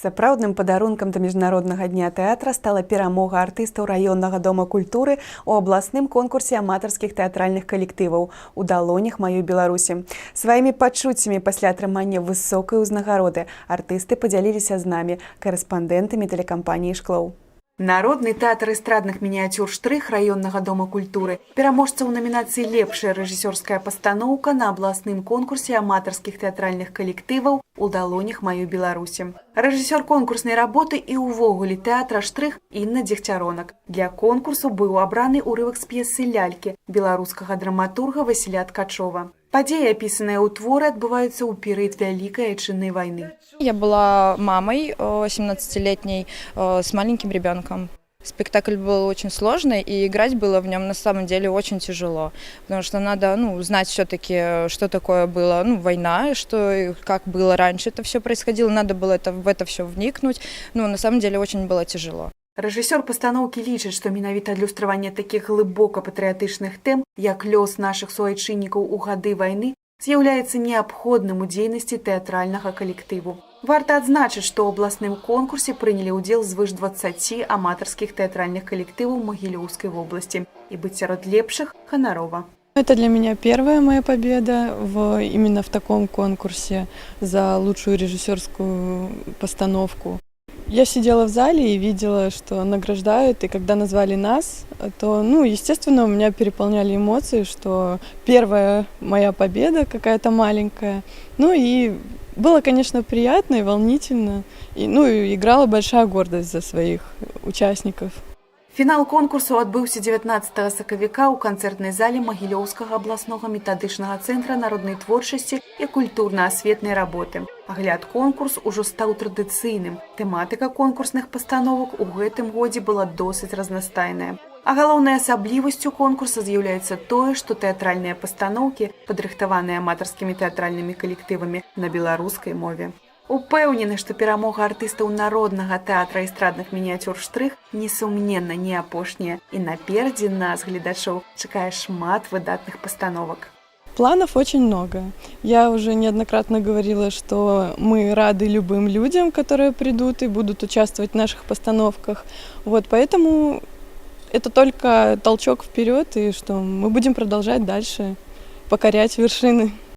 Сапраўдным падарункам да Міжнароднага дня тэатра стала перамога артыстаў раённага дома культуры ў абласным конкурсе аматарскіх тэатральных калектываў «У далонях маёй Беларусі». Сваімі пачуццямі пасля атрымання высокай узнагароды артысты падзяліліся з намі, карэспандэнтамі тэлекампаніі «Шклоў». Народны тэатр эстрадных мініяцюр «Штрых» раённага дома культуры — пераможца ў намінацыі «Лепшая рэжысёрская пастаноўка» на абласным конкурсе аматарскіх тэатральных калектываў «У далонях маёй Беларусі». Рэжысёр конкурснай работы і ўвогуле тэатра «Штрых» Інна Дзегцяронак. Для конкурсу быў абраны ўрывак з п'есы «Лялькі» беларускага драматурга Васіля Ткачова. Падзеі, апісаныя ў творы, адбываюцца ў перыяд Вялікай Айчыннай вайны. Я была мамой 17-летней с маленьким ребенком. Спектакль был очень сложный, и играть было в нем на самом деле очень тяжело, потому что надо, ну, знать все-таки, что такое было, ну, война, что, и как было раньше это все происходило, надо было в это все вникнуть. Ну, на самом деле очень было тяжело. Рэжысёр пастаноўкі лічыць, што менавіта адлюстраванне такіх глыбока патрыятычных тэм, як лёс нашых суайчыннікаў у гады вайны, з'яўляецца неабходным у дзейнасці тэатральнага калектыву. Варта адзначыць, што ў абласным конкурсе прынялі ўдзел звыш 20 аматарскіх тэатральных калектываў Магілёўскай вобласці, і быць сярод лепшых ганарова. Это для меня первая моя победа именно в таком конкурсе за лучшую режиссерскую постановку. Я сидела в зале и видела, что награждают, и когда назвали нас, то, ну, естественно, у меня переполняли эмоции, что первая моя победа какая-то маленькая. Ну и было, конечно, приятно и волнительно, и, ну, и играла большая гордость за своих участников. Фінал конкурсу адбыўся 19 сакавіка ў канцэртнай зале Магілёўскага абласнога метадычнага цэнтра народнай творчасці і культурна-асветнай работы. Агляд-конкурс ужо стаў традыцыйным. Тэматыка конкурсных пастановак у гэтым годзе была досыць разнастайная. А галоўнай асаблівасцю конкурса з'яўляецца тое, што тэатральныя пастаноўкі падрыхтаваныя аматарскімі тэатральнымі калектывамі на беларускай мове. Упэўнены, што перамога артыстаў Народнага тэатра эстрадных мініяцюр «Штрых» несумненна не апошняя, і наперадзе нас, гледачоў, чакае шмат выдатных пастановак. Планов очень много. Я уже неоднократно говорила, что мы рады любым людям, которые придут и будут участвовать в наших постановках. Вот, поэтому это только толчок вперед, и что мы будем продолжать дальше покорять вершины.